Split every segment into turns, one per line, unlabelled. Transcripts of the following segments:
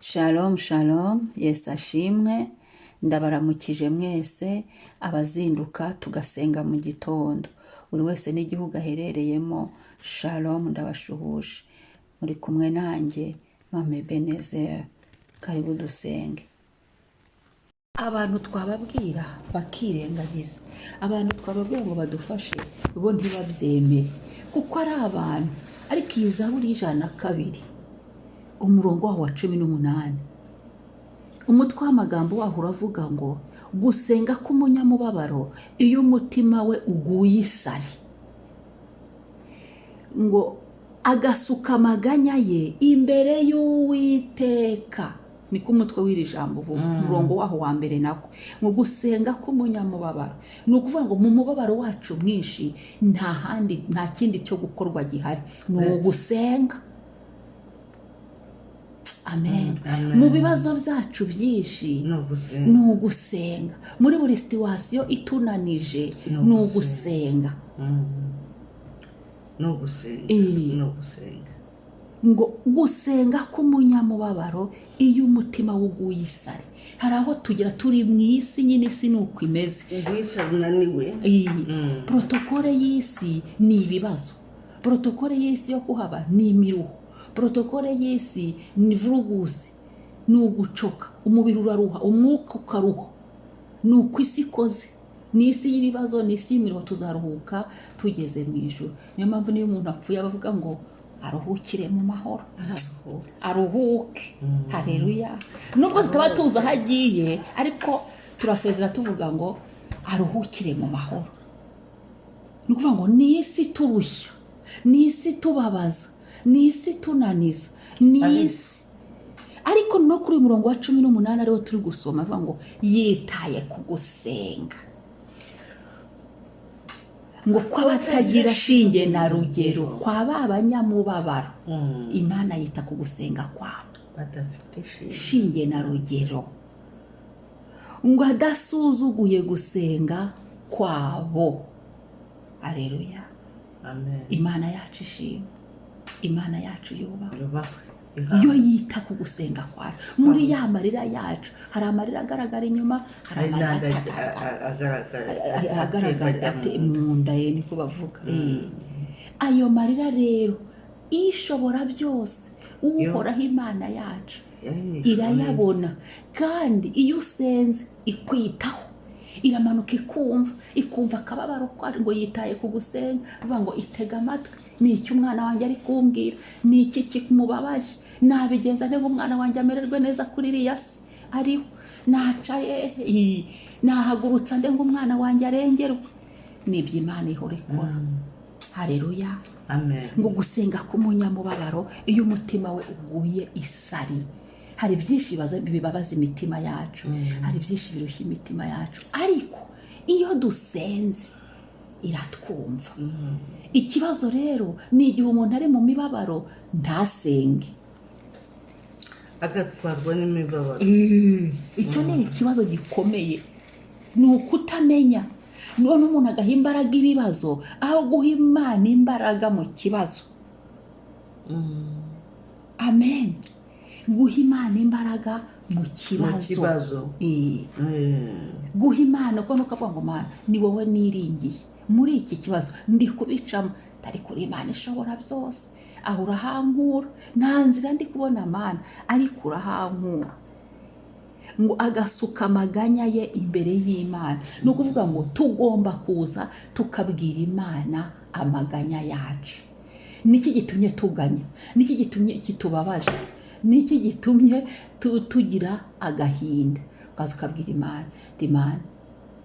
Shalom shalom, Yesu ashimwe, ndabaramukije mwese abazinduka tugasenga mu gitondo. Buri wese n'igihugu aherereyemo, shalom, ndabashuhuje. Muri kumwe nanjye, Mama Ebenezer, karibu dusenge. Abantu twababwira bakirengagiza, abantu twababwira ngo badufashe bo ntibabyemere, kuko ari abantu. Ariko iyi Zaburi y'102, umurongo waho wa 18, umutwe w'amagambo waho uravuga ngo: "Gusenga k'umunyamubabaro iyo umutima we uguye isari, ngo agasuka amaganya ye imbere y'Uwiteka." Niko umutwe w'iri jambo uvuga, umurongo waho wa mbere nako ngo: "Gusenga k'umunyamubabaro." Ni ukuvuga ngo mu mubabaro wacu mwinshi, nta handi, nta kindi cyo gukorwa gihari, ni ugusenga. Amen.
Amen.
Mu bibazo byacu byinshi
ni ugusenga.
Ni ugusenga. Muri buri situation itunanije
Ni
ni ugusenga.
Ni ugusenga. Ni ugusenga.
Ngo gusenga k'umunyamubabaro iyo umutima we uguye isari. Hari aho tugera turi mu isi nyine, isi ni uko imeze.
Ubwisa bunaniwe.
Iyi protocole y'isi ni ibibazo, protocole y'isi yo kuhaba ni imiruho, protocole y'isi ni vurugusi, ni ugucoka, umubiri uraruha, umwuka ukaruha. Ni uko isi ikoze, ni isi y'ibibazo, ni isi y'imiruho. Tuzaruhuka tugeze mu ijuru. Niyo mpamvu niyo umuntu apfuye bavuga ngo aruhukire mu mahoro, aruhuke. Hareruya! Nubwo tutaba tuzi aho agiye, ariko turasezera tuvuga ngo aruhukire mu mahoro. Ni ukuvuga ngo ni isi turushya, ni isi tubabaza, ni isi tunaniza, ni isi. Ariko no kuri uyu murongo wa 18 ariwo turi gusoma, avuga ngo yitaye ku gusenga ngo kw'abatagira shinge na rugero, kwa ba banyamubabaro. Imana yita ku gusenga kwabo
badafite shinge
shinge na rugero, ngo adasuzuguye gusenga kwabo. Areruya!
Amen.
Imana yacu ishimwe, Imana yacu yubahwe.
Yubahwe.
Iyo yita ku gusenga kwacu muri ya marira yacu, hari amarira agaragara inyuma, hari
hari
amarira
n'andi
atagaragara,
agaragara
agaragara
atemba
ate
ajya mu nda.
Mu nda ye, niko bavuga. Ayo marira rero, ishobora byose, Uhoraho Imana yacu,
Yari mu ijuru.
irayabona. Kandi iyo usenze ikwitaho, iramanuka ikumva, ikumva akababaro kwacu. Ngo yitaye ku gusenga, avuga ngo itega amatwi: ni iki umwana wanjye ari kumbwira? Ni iki kimubabaje? Nabigenza nte ngo umwana wanjye amererwe neza kuri iriya si ariho? Naca hehe? Nahagurutsa nde ngo umwana wanjye arengerwe? Nibyo Imana ihora ikora. Hareruya!
Amen.
Ngo gusenga k'umunyamubabaro iyo umutima we uguye isari. Hari byinshi bibabaza imitima yacu, hari byinshi birushya imitima yacu, ariko iyo dusenze iratwumva. Ikibazo rero ni igihe umuntu ari mu mibabaro ntasenge,
agatwarwa n'imibabaro.
Icyo ni ikibazo gikomeye, ni ukutamenya. None umuntu agaha imbaraga ibibazo aho guha Imana imbaraga mu kibazo. Amen. Guha Imana imbaraga mu
mu
kibazo.
Kibazo.
Guha Imana uko nuko avuga ngo: "Mana, ni wowe niringiye muri iki kibazo, ndi kubicamo atari kuri Imana ishobora byose, aho urahankura. Nta nzira ndi kubona, Mana, ariko urahankura." Ngo agasuka amaganya ye imbere y'Imana. Ni ukuvuga ngo tugomba kuza tukabwira Imana amaganya yacu. Niki gitumye tuganya? Niki gitumye kitubabaje? Niki gitumye tugira agahinda? Ukaza ukabwira Imana uti: "Imana,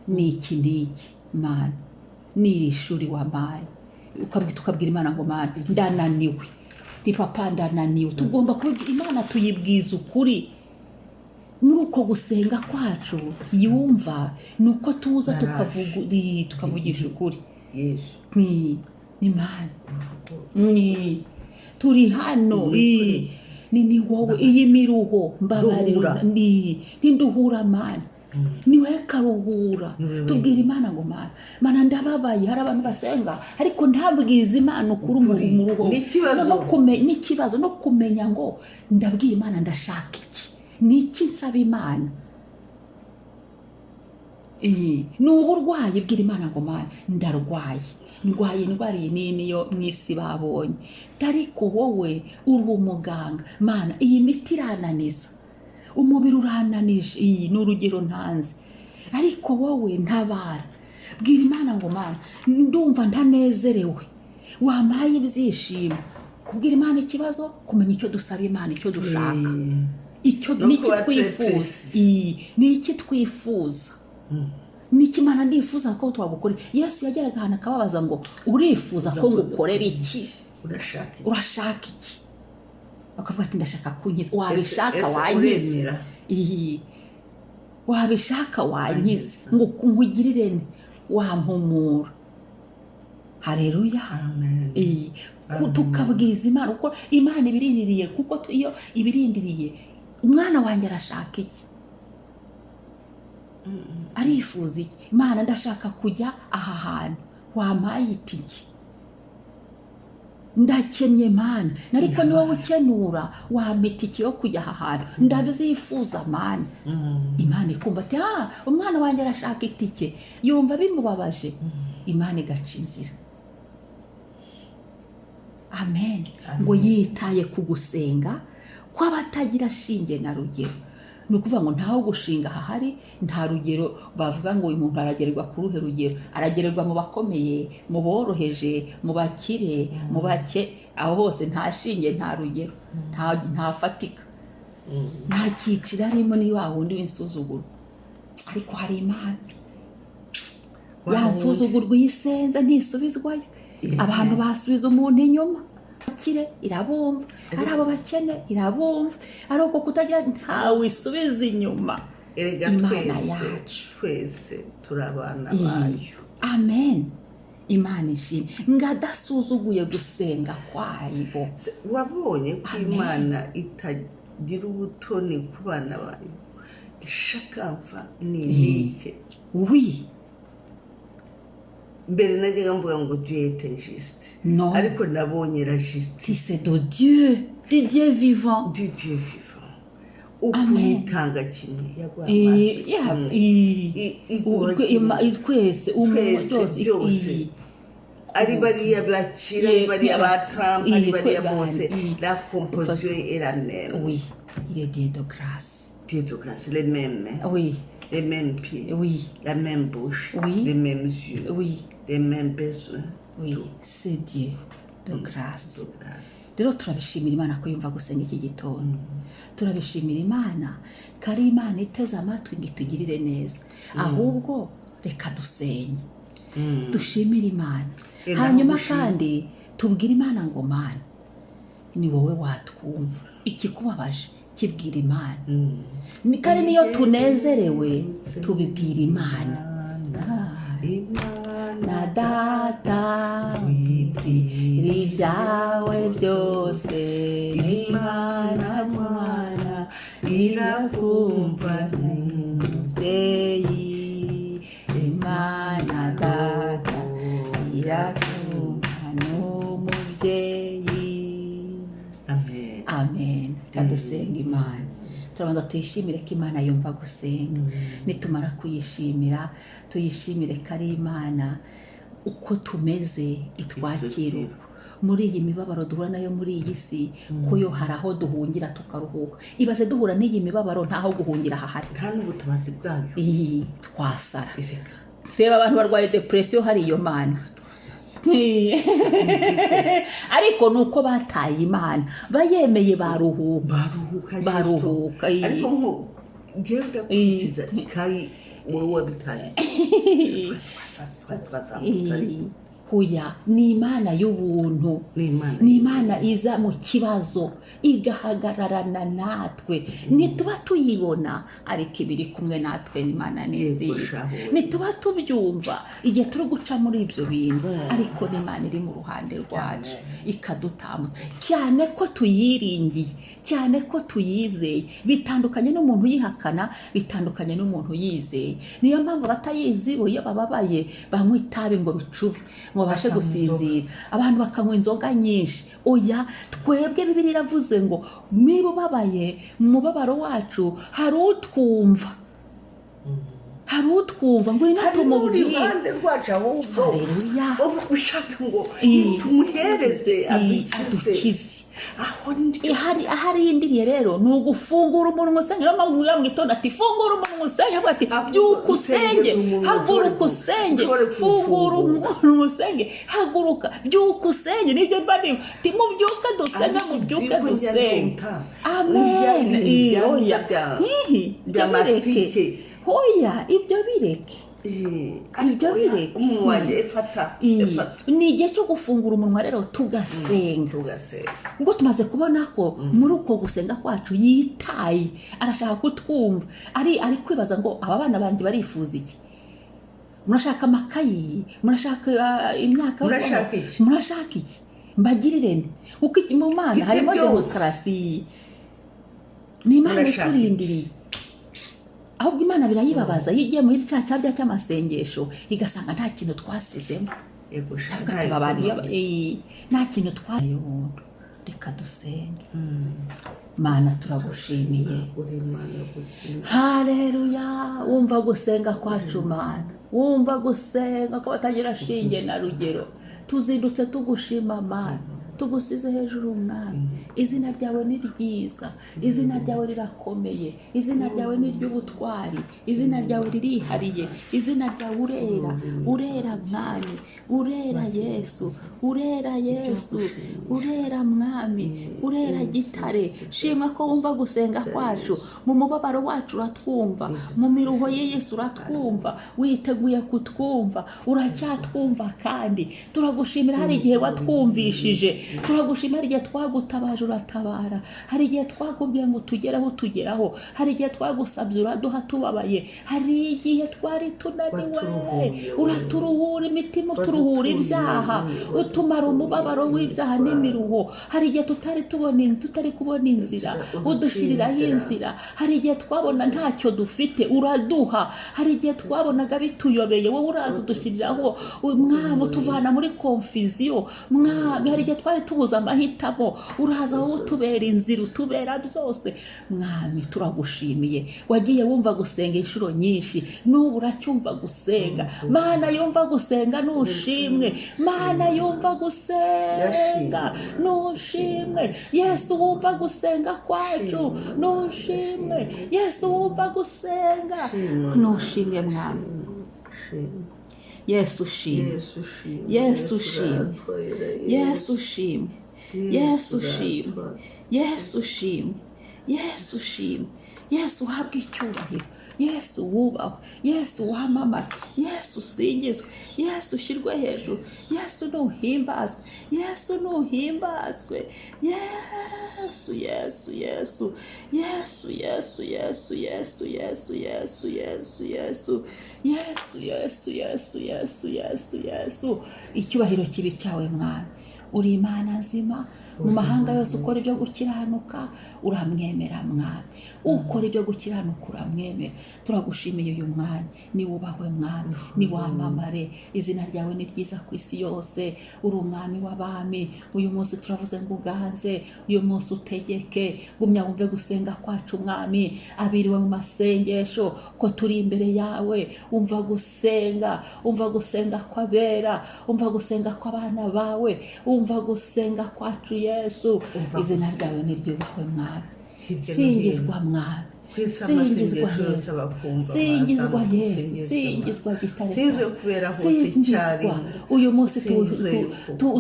ni iki n'iki. Mana, ni iri shuri wampaye." Tukabwira Imana ngo: "Mana, ndananiwe." Ni papa, ndananiwe. Tugomba kubibwira Imana, tuyibwiza ukuri. Muri uko gusenga kwacu yumva, ni uko tuza tukavugisha ukuri.
Yesu.
Ni Mana, ni turi hano, ni wowe iyi miruho, mbabarira.
Nduhura.
Ni nduhura, Mana. Ni wowe karuhura.
Ni wowe.
Tubwira Imana ngo: "Mana, Mana, ndababaye." Hari abantu basenga ariko ntabwize Imana ukuri mu
Ukuri.
mu rugo.
N'ikibazo.
N'ikibazo no kumenya ngo ndabwira Imana ndashaka iki, ni iki nsaba Imana. Ni uburwayi, bwira Imana ngo: "Mana, ndarwaye, ndwaye indwara iyi n'iyi, niyo mu isi babonye, ariko wowe uri umuganga. Mana, iyi miti irananiza, umubiri urananije." Iyi ni urugero ntanze, ariko wowe ntabara. Bwira Imana ngo: "Mana, ndumva ntanezerewe, wampaye ibyishimo." Kubwira Imana ikibazo, kumenya icyo dusaba Imana, icyo dushaka, icyo
No
ni iki
kuba
twifuza.
très.
Ni iki twifuza, ni iki Imana ndifuza ko twagukorera? Yesu yageraga ahantu akababaza ngo: "Urifuza ko ngukorera iki?"
Urashaka iki?
"Urashaka iki?" Bakavuga ati: "Ndashaka kunkiza." "Wabishaka
Ese
wankiza."
uremera?
"Wabishaka wankiza, ngo nkugirire nte? Wampumura." Hareruya.
Amen.
Tukabwiza Imana kuko Imana ibirindiriye, kuko iyo ibirindiriye, umwana wanjye arashaka iki, arifuza iki? "Imana, ndashaka kujya aha hantu, wampaye itike. Ndakennye Mana, ariko ni wowe ukenura, wampa itike yo kujya aha hantu, ndabyifuza Mana." Imana ikumva ati: "Ah, umwana wanjye arashaka itike," yumva bimubabaje, Imana igaca inzira. Amen. Ngo yitaye ku gusenga kw'abatagira shinge na rugero. Ni ukuvuga ngo ntaho gushinga hahari, nta rugero bavuga ngo uyu muntu aragererwa ku ruhe rugero. Aragererwa mu bakomeye, mu boroheje, mu bakire, mu bake, aho hose nta shinge, nta rugero, nta fatika, nta cyiciro arimo. Ni wa wundi w'insuzuguro, ariko hari Imana yansuzugurwa. Iyo isenze ntisubizwayo. Abantu basubiza umuntu inyuma, bakire irabumva, ari abo bakene irabumva, ari uko kutagira, ntawe isubiza inyuma.
Erega
Imana
twese
yacu.
Twese turi abana bayo.
Amen. Imana ishimwe ngo adasuzuguye gusenga kwayo.
Wabonye ko
Amen.
Imana itagira ubutoni ku bana bayo? Ishakamfa ni inike.
Oui.
Mbere najyaga mvuga ngo Dieu est injuste.
Non.
Ariko nabonye la justice
Si c'est de Dieu, du Dieu vivant.
Du Dieu vivant. Ukuntu
Amen.
itanga kimwe, yaguha amaso kimwe, iguha kimwe.
Twese umuntu
Twese,
byose.
Byose. Ari bariya bakira, ari bariya ba Trump, ari bariya bose, la composition est la même.
Oui, il est Dieu de grâce.
Dieu de grâce, les mêmes mains, les mêmes pieds, la même bouche, les mêmes yeux, les mêmes besoins.
Oui, c'est Dieu de grâce.
De grâce.
Rero turabishimira Imana ko yumva gusenga iki gitondo. Turabishimira Imana ko ari Imana iteze amatwi ngo itugirire neza. Ahubwo reka dusenye, dushimire Imana. Hanyuma kandi tubwire Imana ngo: "Mana, ni wowe watwumva." Ikikubabaje kibwira Imana. Kandi niyo tunezerewe tubibwira Imana.
Imana
na Data wibwira ibyawe byose,
Imana Mwana irakumva.
N'umubyeyi, Imana Data irakumva n'umubyeyi.
Amen.
Amen. Kadusenga Imana. Turabanza tuyishimire ko Imana yumva gusenga. Nitumara kuyishimira, tuyishimire ko ari Imana, uko tumeze itwakira uko. Muri iyi mibabaro duhura nayo muri iyi si, ko yo hari aho duhungira tukaruhuka. Ibaze duhura n'iyi mibabaro ntaho guhungira hahari.
Nta n'ubutabazi bwayo.
Iyi twasara.
Erega.
Reba abantu barwaye dépression, hari iyo Mana, ariko ni uko bataye Imana. Bayemeye baruhuka.
Baruhuka.
Baruhuka.
Ariko nko ngewe ndakurikiza ikayi, wowe wabitaye, twazamutse ariko.
Hoya, ni Imana y'ubuntu.
Ni Imana.
Ni Imana iza mu kibazo igahagararana natwe. Ntituba tuyibona, ariko iba iri kumwe natwe. Imana ni
Yego,
nziza.
shahu.
Ntituba tubyumva igihe turi guca muri ibyo bintu, ariko ni Imana iri mu ruhande rwacu ikadutamuza, cyane ko tuyiringiye, cyane ko tuyizeye. Bitandukanye n'umuntu uyihakana, bitandukanye n'umuntu uyizeye. Niyo mpamvu abatayizi bo, iyo bababaye, banywa itabi ngo bicube, ngo babashe
Bakanywa inzoga.
gusinzira. Abantu bakanywa inzoga nyinshi. Oya, twebwe Bibiliya iravuze ngo niba ubabaye, mu mubabaro wacu hari utwumva, hari utwumva. Ngwino
Hari n'uri
tumubwire.
iruhande rwacu ahubwo.
Haleluya.
Uba ushaka ngo tumuhereze adukize.
Adukize.
Aho ndi.
Ihari aharindiriye rero ni ugufungura umunwa usenge. Niyo mpamvu mu gitondo ati: "Fungura umunwa usenge." Avuga ati:
Ahubwo
"Byuka usenge."
Usengere umunwa,
Haguruka usenge.
ushobore
Fungura
kuwufungura.
umunwa usenge, haguruka, byuka usenge. Nibyo mba ndimo mubyuke dusenge.
Ariko
Mubyuke
uzi ko njya
dusenge.
ndota.
Amen.
Ndya ibintu
Oya.
bya
Hihi, ibyo bireke.
masitike.
Oya, ibyo bireke. Ibyo bireke.
Umunwa wanjye efata. Efata.
Ni igihe cyo gufungura umunwa rero tugasenga.
Tugasenga.
Ubwo tumaze kubona ko muri uko gusenga kwacu yitaye, arashaka kutwumva, ari kwibaza ngo: "Aba bana banjye barifuza iki? Murashaka amakayi? Murashaka imyaka yo
Murashaka
kubaho?
iki?
Murashaka iki? Mbagirire nde?" Kuko mu Mana
Mfite
harimo
byose.
demokarasi. Ni Imana
Murashaka iki?
iturindiriye. Ahubwo Imana birayibabaza iyo igiye muri cya cyabya cy'amasengesho igasanga nta kintu twasizemo.
Yego sha.
Avuga ati: "Aba bantu iyo nta kintu twaye ubuntu." Reka dusenge. Mana, turagushimiye.
Uri Imana gusa.
Hareruya! Wumva gusenga kwacu, Mana, wumva gusenga ko batagira shinge na rugero. Tuzindutse tugushima, Mana, tugusize hejuru. Umwami, izina ryawe ni ryiza, izina ryawe rirakomeye, izina ryawe ni iry'ubutwari, izina ryawe ririhariye, izina ryawe urera, urera Mwami, urera Yesu, urera Yesu, urera Mwami, urera Gitare. Shimwa ko wumva gusenga kwacu. Mu mubabaro wacu uratwumva, mu miruho ye Yesu uratwumva, witeguye kutwumva, uracyatwumva kandi turagushimira. Hari igihe watwumvishije, turagushimira. Hari igihe twagutabaje uratabara, hari igihe twakubwiye ngo tugeraho tugeraho, hari igihe twagusabye uraduha tubabaye, hari igihe twari tunaniwe
Waturuhuye.
uraturuhura imitima, uturuhura ibyaha, utumara umubabaro w'ibyaha n'imiruho. Hari igihe tutari tubona tutari kubona inzira, udushyiriraho inzira. Hari igihe twabona ntacyo dufite, uraduha. Hari igihe twabonaga bituyobeye, wowe uraza udushyiriraho, Mwami, utuvana muri confusion. Mwami, hari igihe twari tubuze amahitamo, uraza wowe utubera inzira, utubera byose. Mwami, turagushimiye. Wagiye wumva gusenga inshuro nyinshi, n'ubu uracyumva gusenga. Mana yumva gusenga, nushimwe. Mana yumva gusenga, nushimwe. Yesu wumva gusenga kwacu, nushimwe. Yesu wumva gusenga, nushimwe. Mwami Yesu, ushimwe.
Yesu ushimwe.
Yesu ushimwe. Yesu ushimwe. Yesu ushimwe. Yesu ushimwe. Yesu ushimwe. Yesu uhabwe icyubahiro, Yesu wubahwe, Yesu wamamare, Yesu usingizwe, Yesu ushyirwe hejuru, Yesu nuhimbazwe, Yesu nuhimbazwe. Yesu, Yesu, Yesu, Yesu, Yesu, Yesu, Yesu, Yesu, Yesu, Yesu, Yesu, Yesu, Yesu, Yesu, Yesu, Yesu, Yesu, icyubahiro kibi cyawe. Mwami, uri Imana nzima mu mahanga yose. Ukora ibyo gukiranuka uramwemera. Mwami, ukora ibyo gukiranuka uramwemera. Turagushimiye uyu mwanya. Niwubahwe Mwami, niwamamare. Izina ryawe ni ryiza ku isi yose. Uri Umwami w'abami. Uyu munsi turavuze ngo uganze, uyu munsi utegeke. Gumya wumve gusenga kwacu, Mwami. Abiriwe mu masengesho, ko turi imbere yawe, umva gusenga, umva gusenga kw'abera, umva gusenga kw'abana bawe, umva gusenga kwacu. Yesu,
Umva.
izina ryawe niryubahwe Mwami.
Hirya no hino.
Singizwa Mwami.
Kwisa
Singizwa
amasengesho yose
Yesu,
abakumva,
singizwa
Mana,
Yesu,
singizwa.
Singizwa gitare
Singizwe
cyawe.
kubera hose
Singizwa.
icyarimwe.
Uyu munsi
Singizwe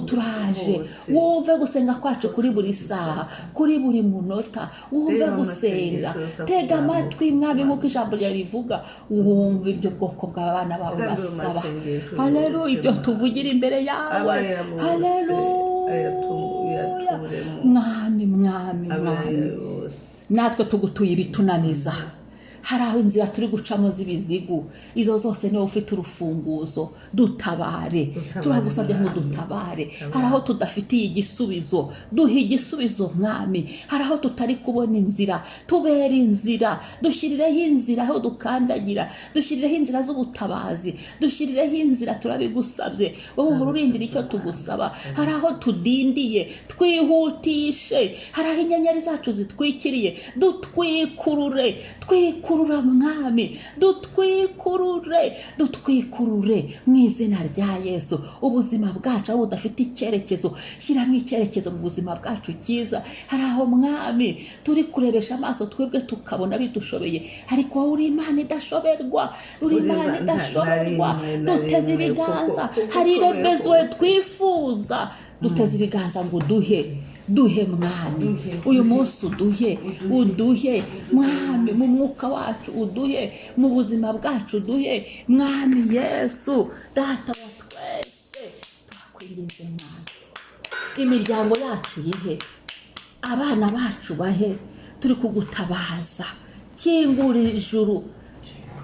turaje
hose.
wumve gusenga kwacu kuri buri saha, kuri buri munota, wumve
Reba
gusenga.
amasengesho yose
Tega
akuzamuka.
amatwi, Mwami, nk'uko ijambo ryawe rivuga, wumve ibyo bwoko bw'abana bawe
Kandi ayo
basaba.
masengesho
Haleluya.
yose,
Ibyo
Mana.
tuvugira imbere yawe.
Abaya bose,
Haleluya.
ayaturemo.
Mwami, Mwami, Mwami,
Abaya bose.
natwe tugutuye ibitunaniza. Hari aho inzira turi gucamo z'ibizigu, izo zose niwe ufite urufunguzo. Dutabare.
Dutabare,
Turagusabye ngo
Mwami.
dutabare. Hari aho tudafitiye igisubizo, duhe igisubizo, Mwami. Hari aho tutari kubona inzira, tubere inzira, dushyirireho inzira aho dukandagira, dushyirireho inzira z'ubutabazi, dushyirireho inzira, turabigusabye. Wowe uhora urindira icyo tugusaba. Hari aho tudindiye, twihutishe. Hari aho inyenyeri zacu zitwikiriye, dutwikurure, twikurura, Mwami, dutwikurure, dutwikurure mu izina rya Yesu. Ubuzima bwacu aho budafite icyerekezo, shyiramo icyerekezo mu buzima bwacu cyiza. Hari aho, Mwami, turi kurebesha amaso twebwe tukabona bidushobeye, ariko wowe uri Imana idashoberwa, uri
Uri
Imana idashoberwa.
Na rimwe, na
Duteze
rimwe,
ibiganza.
kuko
Hari
ushoboye
iremezo
kose.
twifuza, duteze ibiganza ngo uduhe, duhe, Mwami.
Duhe,
Uyu munsi uduhe, uduhe, Mwami, mu mwuka wacu uduhe, mu buzima bwacu uduhe, Mwami Yesu, Data wa twese. Turakwinginze, Mwami. Imiryango yacu yihe, abana bacu bahe. Turi kugutabaza, kingura ijuru,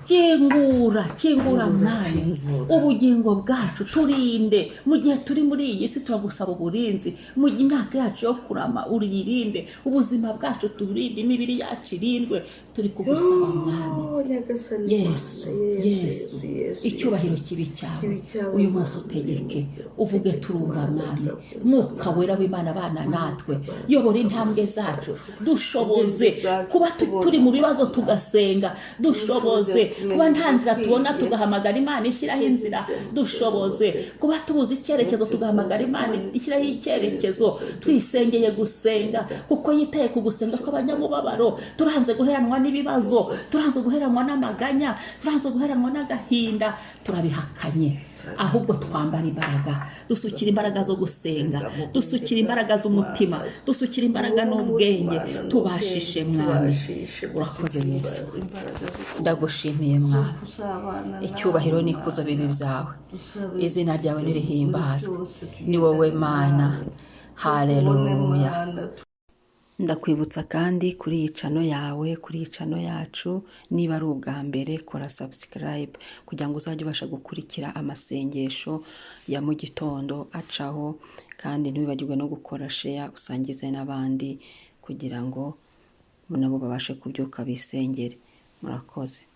kingura, kingura, Mwami, ubugingo bwacu. Turinde mu gihe turi muri iyi si, turagusaba uburinzi mu myaka yacu yo kurama, uriyirinde ubuzima bwacu, turinde imibiri yacu, irindwe. Turi kugusaba, Mwami.
Oh, Nyagasani
Yesu,
Mana,
Yesu, icyubahiro kibi cyawe.
Kibi cyawe,
Uyu munsi
Mana.
utegeke, uvuge turumva, Mwami. Mwuka Wera w'Imana, bana natwe, yobora intambwe zacu, dushoboze kuba turi mu bibazo tugasenga, dushoboze kuba nta nzira tubona tugahamagara Imana ishyiraho inzira, dushoboze kuba tubuze icyerekezo tugahamagara Imana ishyiraho icyerekezo. Twisengeye gusenga kuko yitaye ku gusenga kw'abanyamubabaro. Turanze guheranwa n'ibibazo, turanze guheranwa n'amaganya, turanze guheranwa n'agahinda, turabihakanye. Ahubwo twambara imbaraga, dusukira imbaraga zo gusenga, dusukira imbaraga z'umutima, dusukira imbaraga n'ubwenge, tubashishe, Mwami. Urakoze, Yesu. Ndagushimiye, Mwami. Icyubahiro n'ikuzo bibi byawe, izina ryawe nirihimbazwe, ni wowe Mana. Haleluya. Ndakwibutsa kandi kuri iyi channel yawe, kuri iyi channel yacu, niba ari ubwa mbere, kora subscribe kugira ngo uzajye ubasha gukurikira amasengesho ya mu gitondo acaho, kandi ntiwibagirwe no gukora share, usangize n'abandi kugira ngo nabo babashe kubyuka bisengere. Murakoze.